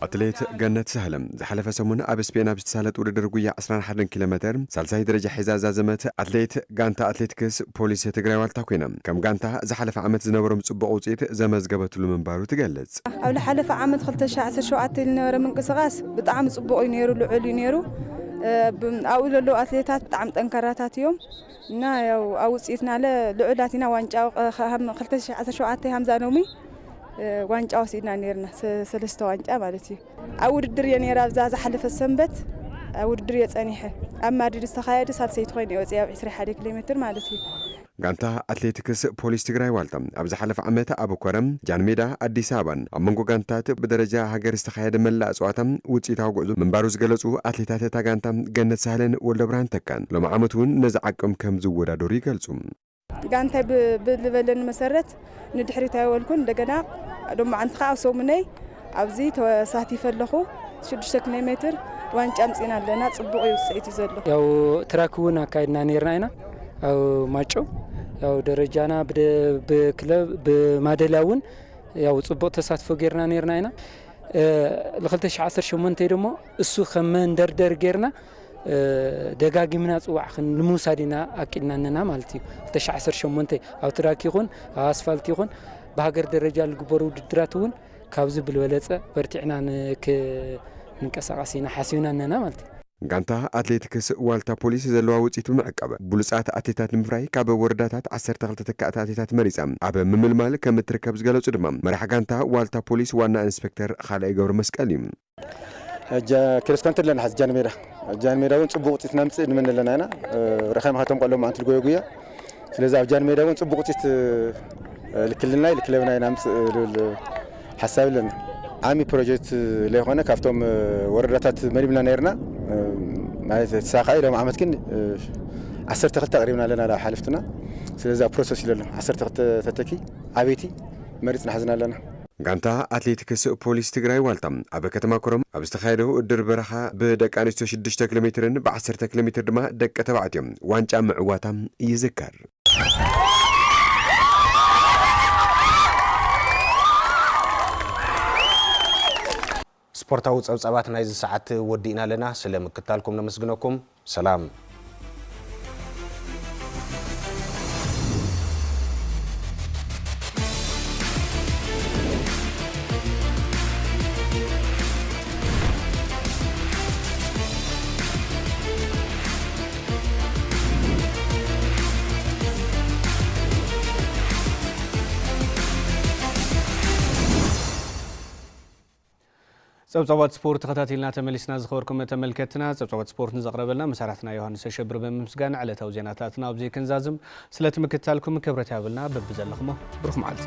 ኣትሌት ገነት ሳህለ ዝሓለፈ ሰሙን ኣብ ስፔን ኣብ ዝተሳለጥ ውድድር ጉያ ዕስራን ሓደን ኪሎ ሜትር ሳልሳይ ደረጃ ሒዛ ዛዘመት ኣትሌት ጋንታ ኣትሌቲክስ ፖሊስ ትግራይ ዋልታ ኮይና፣ ከም ጋንታ ዝሓለፈ ዓመት ዝነበሮም ጽቡቕ ውጽኢት ዘመዝገበትሉ ምንባሩ ትገልጽ። ኣብ ዝሓለፈ ዓመት ክልተ ሽሕ ዓሰርተ ሸውዓተ ዝነበረ ምንቅስቓስ ብጣዕሚ ጽቡቕ እዩ ነይሩ፣ ልዑል እዩ ነይሩ። እ፣ ብ-፣ ኣብኡ ዘለዉ ኣትሌታት ብጣዕሚ ጠንካራታት እዮም እና ያው ኣብ ውጽኢትና ለ ልዑላት ኢና። ዋንጫ፣ እ፣ ከ-፣ ሃም-፣ ክልተ ሽሕ ዓሰርተ ሸውዓተ ሃምዛ ሎሚ፣ እ፣ ዋንጫ ወሲድና ነይርና፣ ሰ-፣ ሰለስተ ዋንጫ ማለት እዩ። ኣብ ውድድር እየ ነይረ፣ ኣብዛ ዝሓለፈት ሰንበት ኣብ ውድድር እየ ጸኒሐ። ኣብ ማድሪድ ዝተኻየደ ሳልሰይቲ ኮይነ እየ ወጺአ ኣብ ዕስራ ሓደ ኪሎ ሜትር ማለት እዩ። ጋንታ ኣትሌቲክስ ፖሊስ ትግራይ ዋልታ ኣብ ዝሓለፈ ዓመት ኣብ ኮረም፣ ጃንሜዳ፣ ኣዲስ ኣበባን ኣብ መንጎ ጋንታት ብደረጃ ሃገር ዝተኻየደ መላእ ጸዋታ ውጽኢታዊ ጉዕዞ ምንባሩ ዝገለጹ ኣትሌታት እታ ጋንታ ገነት ሳህለን ወልደብርሃን ተካን ሎሚ ዓመት እውን ነዚ ዓቅም ከም ዝወዳደሩ ይገልጹ። ጋንታይ ብ-፣ ብዝበለኒ መሰረት ንድሕሪት ኣይወልኩን። እንደገና ሎማዓንቲ ከዓ ኣብ ሰሙነይ ኣብዚ ተሳቲፈ ኣለኹ። ሽዱሽተ ኪሎ ሜትር ዋንጫ ኣምፂእና ኣለና። ፅቡቕ እዩ ውፅኢት እዩ ዘሎ። ያው ትራክ እውን ኣካይድና ነይርና ኢና። ኣብ ማይጨው ያው ደረጃና ብደ- ብክለብ ብማደልያ እውን ያው ጽቡቕ ተሳትፎ ጌርና ነርና ኢና። እ፣ ለ2018 ደሞ እሱ ከም መንደርደር ጌርና፣ እ፣ ደጋጊምና ጽዋዕ ክን- ንምውሳድ ኢና ኣቂድና ኣለና ማለት እዩ። ለ2018 ኣብ ትራክ ይኹን ኣብ ኣስፋልት ይኹን ብሃገር ደረጃ ዝግበሩ ውድድራት እውን ካብዚ ብልበለጸ በርቲዕና ንክ- ንንቀሳቐስ ኢና ሓሲብና ኣለና ማለት እዩ። ጋንታ ኣትሌቲክስ ዋልታ ፖሊስ ዘለዋ ውፅኢት ብምዕቃብ ብሉፃት ኣትሌታት ንምፍራይ ካብ ወረዳታት 12 ተካእቲ ኣትሌታት መሪፃ ኣብ ምምልማል ከም እትርከብ ዝገለፁ ድማ መራሕ ጋንታ ዋልታ ፖሊስ ዋና ኢንስፔክተር ካልኣይ ገብረ መስቀል እዩ። ሕጂ ክሮስ ካንትሪ ኣለና። ሕዚ ጃን ሜዳ ጃን ሜዳ እውን ፅቡቅ ውፅኢት ናምፅእ ንመን ኣለና ኢና። ረኸም ካቶም ቆሎም ኣንቲ ልጎዮ ጉያ ስለዚ ኣብ ጃን ሜዳ እውን ፅቡቅ ውፅኢት ልክልናይ ልክለብናይ ናምፅእ ልብል ሓሳብ ኣለና። ዓሚ ፕሮጀክት ለይኮነ ካብቶም ወረዳታት መሊምና ነርና። ማለት ተሳኻይ ሎም ዓመት ግን ዓሰርተ ክልተ ኣቅሪብና ኣለና ናብ ሓለፍትና። ስለዚ ኣብ ፕሮሰስ ኢለሎ ዓሰርተ ክልተ ተተኪ ዓበይቲ መሪፅና ሓዝና ኣለና። ጋንታ ኣትሌቲክስ ፖሊስ ትግራይ ዋልታ ኣብ ከተማ ኮረም ኣብ ዝተኻየደ ውድድር በረኻ ብደቂ ኣንስትዮ ሽዱሽተ ኪሎ ሜትርን ብ10 ኪሎ ሜትር ድማ ደቂ ተባዕትዮ ዋንጫ ምዕዋታ ይዝከር። ስፖርታዊ ጸብጻባት ናይዚ ሰዓት ወዲእና ኣለና። ስለ ምክታልኩም ነመስግነኩም። ሰላም። ጸብጻባት ስፖርት ተኸታቲልና ተመሊስና። ዝኸበርኩም ተመልከትና፣ ጸብጻባት ስፖርት ንዘቕረበልና መሳርሕትና ዮሃንስ ኣሸብር ብምምስጋን ዕለታዊ ዜናታትና ኣብዚ ክንዛዝም። ስለቲ ምክትታልኩም ክብረት ያብልና። በብዘለኹሞ ብሩኽ መዓልቲ።